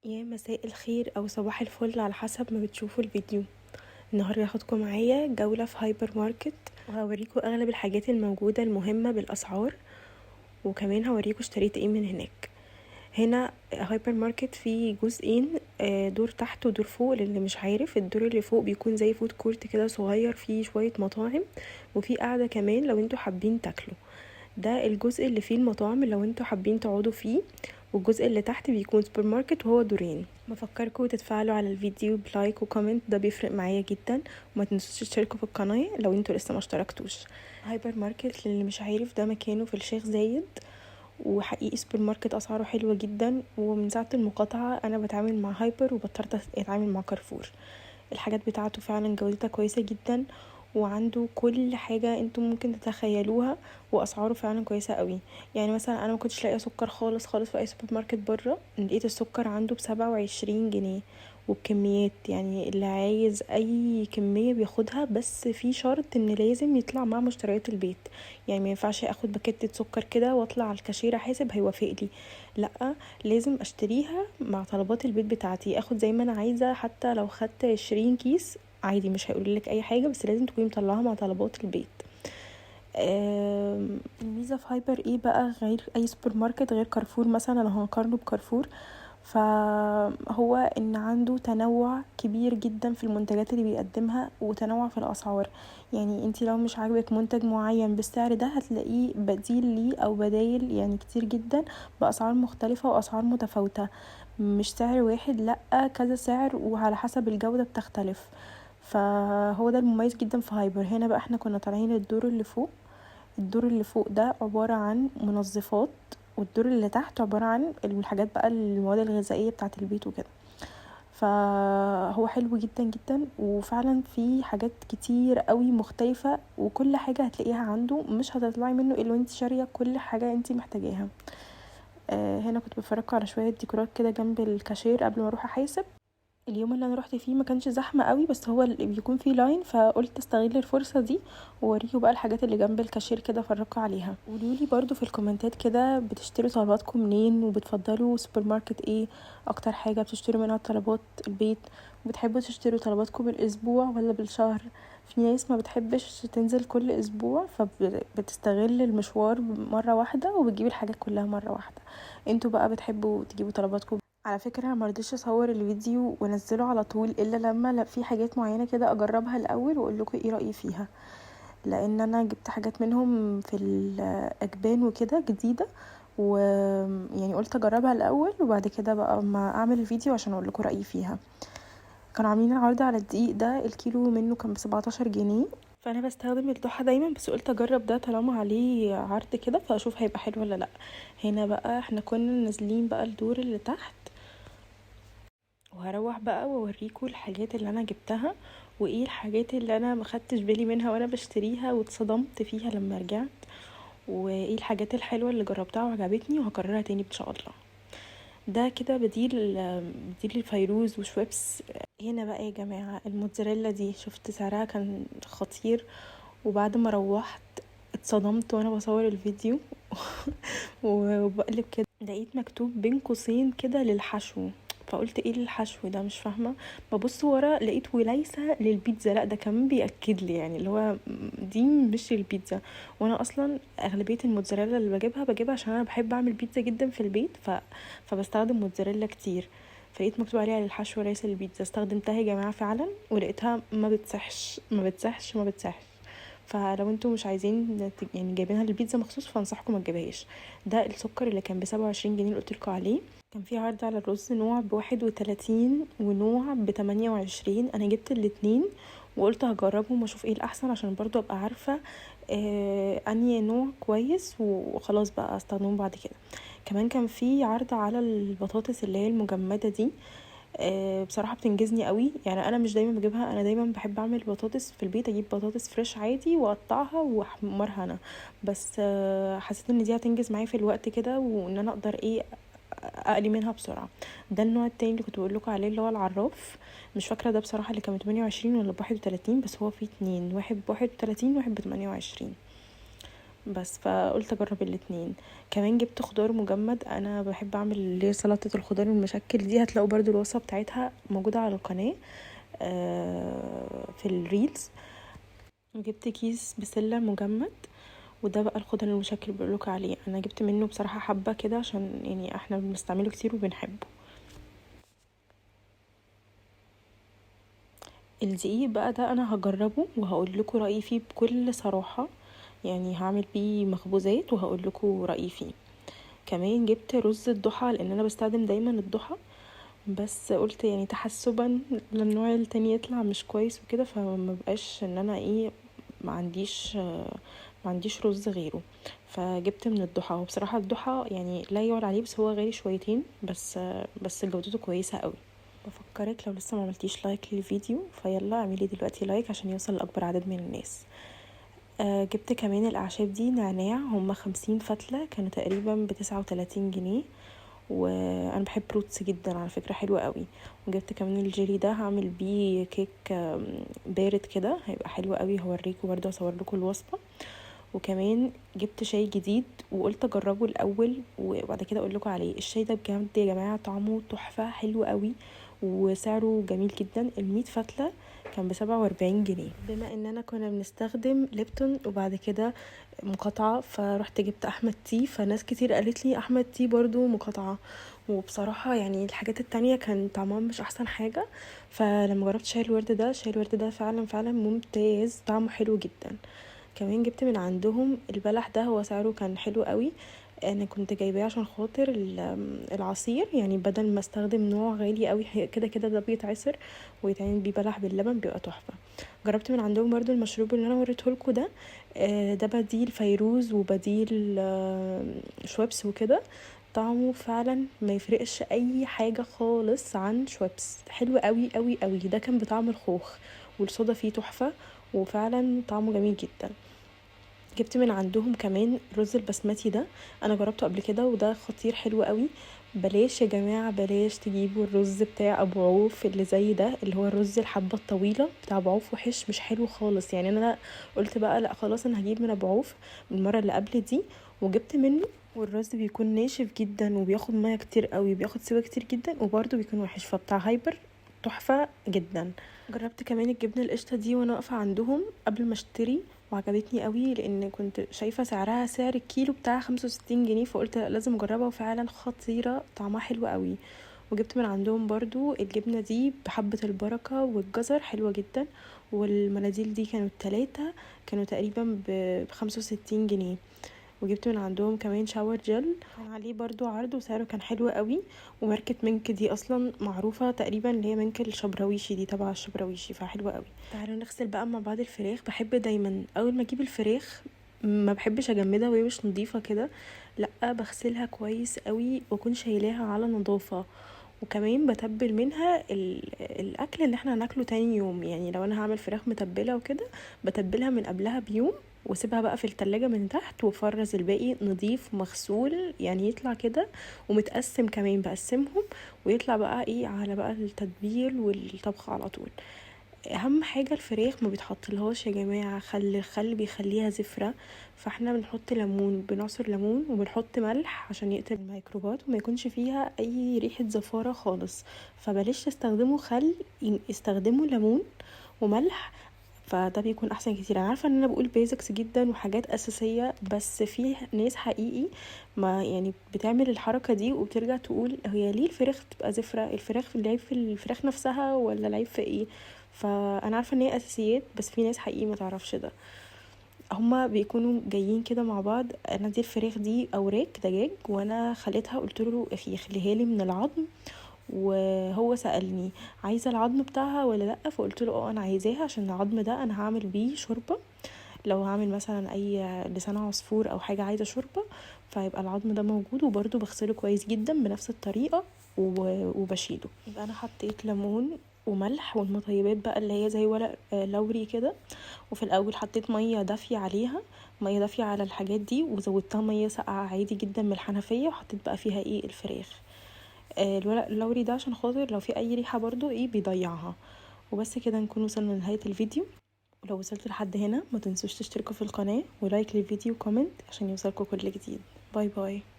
يا مساء الخير او صباح الفل على حسب ما بتشوفوا الفيديو. النهارده هاخدكم معايا جولة في هايبر ماركت، وهوريكم اغلب الحاجات الموجودة المهمة بالاسعار، وكمان هوريكم اشتريت ايه من هناك. هنا هايبر ماركت فيه جزئين، دور تحت ودور فوق. للي مش عارف، الدور اللي فوق بيكون زي food court كده صغير، فيه شوية مطاعم وفيه قعدة كمان لو انتوا حابين تاكلوا. ده الجزء اللي فيه المطاعم لو انتوا حابين تقعدوا فيه، والجزء اللي تحت بيكون سوبر ماركت وهو دورين. بفكركم تتفاعلوا على الفيديو ب like و comment، ده بيفرق معايا جدا. وما تنسوش تشتركوا في القناة لو انتوا لسه ما اشتركتوش. هايبر ماركت للي مش عارف ده مكانه في الشيخ زايد، وحقيقي سوبر ماركت اسعاره حلوة جدا. ومن ساعة المقاطعة انا بتعامل مع هايبر وبطلت اتعامل مع كارفور. الحاجات بتاعته فعلا جودتها كويسة جدا، وعنده كل حاجة انتم ممكن تتخيلوها، واسعاره فعلا كويسة قوي. يعني مثلا انا ما كنتش لاقيه سكر خالص خالص في اي سوبر ماركت بره، لقيت السكر عنده ب27 جنيه وبكميات، يعني اللي عايز اي كمية بياخدها، بس في شرط ان لازم يطلع مع مشتريات البيت. يعني ما ينفعش اخد باكيتة سكر كده واطلع على الكاشير احاسب هيوافق لي، لا لازم اشتريها مع طلبات البيت بتاعتي، اخد زي ما انا عايزه، حتى لو خدت 20 كيس عادي مش هيقول لك اي حاجة، بس لازم تكوني مطلعاها مع طلبات البيت. الميزة في هايبر ايه بقى غير اي سوبر ماركت، غير كارفور مثلا لو هنقارنه بكارفور، فهو ان عنده تنوع كبير جدا في المنتجات اللي بيقدمها وتنوع في الاسعار. يعني انتي لو مش عاجبك منتج معين بالسعر ده هتلاقيه بديل ليه او بدايل يعني كتير جدا باسعار مختلفة واسعار متفاوتة، مش سعر واحد، لا كذا سعر وعلى حسب الجودة بتختلف. فهو ده المميز جدا في هايبر. هنا بقى احنا كنا طالعين الدور اللي فوق، الدور اللي فوق ده عبارة عن منظفات، والدور اللي تحت عبارة عن الحاجات بقى المواد الغذائية بتاعة البيت وكده. فهو حلو جدا جدا، وفعلا في حاجات كتير قوي مختلفة، وكل حاجة هتلاقيها عنده، مش هتطلعي منه الا وانت شارية كل حاجة انت محتاجاها. هنا كنت بفرجكم على شوية ديكورات كده جنب الكاشير قبل ما اروح احاسب. اليوم اللي انا روحت فيه ما كانش زحمة قوي، بس هو اللي بيكون فيه line، فقلت استغل الفرصة دي واوريكم بقى الحاجات اللي جنب الكاشير كده افرجكم عليها. قولوا لي برده في الكومنتات كده بتشتروا طلباتكم منين، وبتفضلوا سوبر ماركت ايه اكتر حاجة بتشتروا منها طلبات البيت، وبتحبوا تشتروا طلباتكم بالاسبوع ولا بالشهر. في ناس ما بتحبش تنزل كل اسبوع، فبتستغل المشوار مرة واحدة وبتجيب الحاجات كلها مرة واحدة. انتوا بقى بتحبوا تجيبوا طلباتكم؟ على فكرة ما رضيتش اصور الفيديو وانزله على طول الا لما في حاجات معينة كده اجربها الاول واقول لكم ايه رايي فيها، لان انا جبت حاجات منهم في الاجبان وكده جديدة، ويعني قلت اجربها الاول وبعد كده بقى ما اعمل الفيديو عشان اقول لكم رايي فيها. كانوا عاملين العرض على الدقيق ده، الكيلو منه كان ب17 جنيه، فانا بستخدم الضحى دايما، بس قلت اجرب ده طالما عليه عرض كده فاشوف هيبقى حلو ولا لا. هنا بقى احنا كنا نازلين بقى الدور اللي تحت، وهروح بقى واوريكم الحاجات اللي انا جبتها وايه الحاجات اللي انا ما خدتش بالي منها وانا بشتريها واتصدمت فيها لما رجعت، وايه الحاجات الحلوة اللي جربتها وعجبتني وهكررها تاني ان شاء الله. ده كده بديل الفيروز وشويبس. هنا بقى يا جماعة الموتزاريلا دي شفت سعرها كان خطير، وبعد ما روحت اتصدمت وانا بصور الفيديو وبقلب كده لقيت مكتوب بين قوسين كده للحشو، فقلت ايه الحشو ده مش فاهمه. ببص ورا لقيت وليس للبيتزا، لا ده كمان بياكد لي يعني اللي هو دي مش للبيتزا. وانا اصلا اغلبية الموتزاريلا اللي بجيبها عشان انا بحب اعمل بيتزا جدا في البيت، فبستخدم موتزاريلا كتير، فلقيت مكتوب عليها للحشو وليس للبيتزا. استخدمتها يا جماعة فعلا ولقيتها ما بتسحش ما بتسحش ما بتسحش. فلو انتوا مش عايزين يعني جايبينها للبيتزا مخصوص فانصحكم ما تجيبهاش. ده السكر اللي كان ب27 جنيه اللي قلت لكم عليه. كان في عرض على الرز نوع ب31 ونوع ب28، انا جبت الاتنين وقلت هجربهم واشوف ايه الاحسن عشان برضو ابقى عارفه انهي نوع كويس وخلاص بقى استخدمه بعد كده. كمان كان في عرض على البطاطس اللي هي المجمده دي، بصراحة بتنجزني قوي. يعني انا مش دايما بجيبها، انا دايما بحب اعمل بطاطس في البيت، اجيب بطاطس fresh عادي واقطعها واحمرها انا، بس حسيت ان دي هتنجز معايا في الوقت كده وان انا اقدر ايه اقلي منها بسرعة. ده النوع التاني اللي كنت بقول لكم عليه اللي هو العراف، مش فاكره ده بصراحة اللي كان 28 ولا ب31، بس هو فيه اتنين، واحد ب31 وواحد ب28. بس فقلت اجرب الاتنين. كمان جبت خضار مجمد، انا بحب اعمل اللي هي سلطة الخضار المشكل دي، هتلاقوا برضو الوصفة بتاعتها موجودة على القناة في ال reels. جبت كيس بسلة مجمد، وده بقى الخضار المشكل بقولك عليه، انا جبت منه بصراحة حبه كده عشان يعني احنا بنستعمله كتير وبنحبه. الدقيق بقى ده انا هجربه وهقول لكم رايي فيه بكل صراحة، يعني هعمل بيه مخبوزات وهقول لكم رايي فيه. كمان جبت رز الضحى لان انا بستخدم دايما الضحى، بس قلت يعني تحسبا للنوع التاني يطلع مش كويس وكده، فما بقاش ان انا ايه ما عنديش رز غيره، فجبت من الضحى. وبصراحة الضحى يعني لا يعلى عليه، بس هو غالي شويتين، بس جودته كويسة قوي. بفكرك لو لسه ما عملتيش like للفيديو فيلا اعملي دلوقتي like عشان يوصل لاكبر عدد من الناس. جبت كمان الاعشاب دي نعناع، هما 50 فتله، كانوا تقريبا ب39 جنيه، وانا بحب روتس جدا على فكرة، حلوة قوي. وجبت كمان الجيلي ده هعمل بيه كيك بارد كده، هيبقى حلو قوي، هوريكم برده، هصور لكم الوصفة. وكمان جبت شاي جديد وقلت اجربه الاول وبعد كده اقول لكم عليه. الشاي ده بجد يا جماعة طعمه تحفة، حلو قوي وسعره جميل جدا. ال100 فتله كان ب47 جنيه. بما اننا كنا بنستخدم ليبتون وبعد كده مقاطعه، فروحت جبت احمد تي، فناس كتير قالت لي احمد تي برضو مقاطعه، وبصراحة يعني الحاجات التانية كان طعمها مش احسن حاجة. فلما جربت شاي الورد ده، شاي الورد ده فعلا فعلا ممتاز، طعمه حلو جدا. كمان جبت من عندهم البلح ده، هو سعره كان حلو قوي، انا كنت جايباه عشان خاطر العصير، يعني بدل ما استخدم نوع غالي قوي كده كده ده بيتعصر ويتعمل بيه بلح باللبن بيبقى تحفة. جربت من عندهم برضو المشروب اللي انا وريته لكم ده، ده بديل فيروز وبديل شويبس وكده، طعمه فعلا ما يفرقش اي حاجة خالص عن شويبس، حلو قوي قوي قوي. ده كان بطعم الخوخ والصودا فيه تحفة، وفعلا طعمه جميل جدا. جبت من عندهم كمان رز البسمتي ده، انا جربته قبل كده وده خطير حلو قوي. بلاش يا جماعة، بلاش تجيبوا الرز بتاع ابو عوف اللي زي ده، اللي هو الرز الحبة الطويلة بتاع ابو عوف، وحش مش حلو خالص. يعني انا قلت بقى لا خلاص انا هجيب من ابو عوف المرة اللي قبل دي، وجبت منه، والرز بيكون ناشف جدا وبياخد مية كتير قوي، بياخد سوا كتير جدا، وبرده بيكون وحش. فبتاع هايبر تحفة جدا. جربت كمان الجبنة القشطه دي وانا واقفة عندهم قبل ما اشتري، وعجبتني قوي لان كنت شايفه سعرها سعر الكيلو بتاع 65 جنيه، فقلت لازم اجربها، وفعلا خطيرة طعمها حلو قوي. وجبت من عندهم برضو الجبنة دي بحبه البركة والجزر، حلوة جدا. والمناديل دي كانوا 3، كانوا تقريبا ب65 جنيه. وجبت من عندهم كمان shower gel، كان عليه برضو عرض وسعره كان حلو قوي. وماركة مينك دي اصلا معروفة تقريبا، اللي هي مينك الشبراويشي دي تبع الشبراويشي، فحلوة قوي. تعالوا نغسل بقى مع بعض الفراخ. بحب دايما اول ما اجيب الفراخ ما بحبش اجمدها وهي مش نظيفة كده، لا بغسلها كويس قوي واكون شايلاها على نظافة، وكمان بتبل منها الاكل اللي احنا هناكله تاني يوم. يعني لو انا هعمل فراخ متبله وكده بتبلها من قبلها بيوم واسيبها بقى في التلاجة من تحت، وافرز الباقي نظيف مغسول، يعني يطلع كده ومتقسم، كمان بقسمهم ويطلع بقى ايه على بقى التتبيل والطبخ على طول. اهم حاجة الفراخ ما بيتحطلهاش يا جماعة خل، الخل بيخليها زفره، فاحنا بنحط ليمون، بنعصر ليمون وبنحط ملح عشان يقتل الميكروبات وما يكونش فيها اي ريحه زفاره خالص. فبلاش تستخدموا خل، استخدموا ليمون وملح، فده بيكون احسن كتير. انا عارفه ان انا بقول basics جدا وحاجات اساسية، بس في ناس حقيقي ما يعني بتعمل الحركة دي وبترجع تقول هي ليه الفراخ تبقى زفره، الفراخ العيب في الفراخ نفسها ولا العيب في ايه؟ فانا عارفه ان هي اساسيات، بس في ناس حقيقي ما تعرفش ده. هما بيكونوا جايين كده مع بعض. انا دي الفراخ دي اوراق دجاج وانا خليتها، قلت له اخي خليها لي من العظم، وهو سألني عايزة العظم بتاعها ولا لأ، فقلت له اه انا عايزاها عشان العظم ده انا هعمل بيه شوربة، لو هعمل مثلا اي لسان عصفور او حاجة عايزة شوربة فيبقى العظم ده موجود. وبرده بغسله كويس جدا بنفس الطريقة وبشيله. يبقى انا حطيت ليمون وملح والمطيبات بقى اللي هي زي ورق لوري كده، وفي الاول حطيت مية دافيه عليها، مية دافيه على الحاجات دي، وزودتها مية ساقعه عادي جدا من الحنفية، وحطيت بقى فيها ايه الفراخ. الورق اللوري ده عشان خاطر لو في اي ريحه برضو ايه بيضيعها. وبس كده نكون وصلنا لنهاية الفيديو. ولو وصلتوا لحد هنا ما تنسوش تشتركوا في القناة و like للفيديو و comment عشان يوصلكوا كل جديد. bye bye.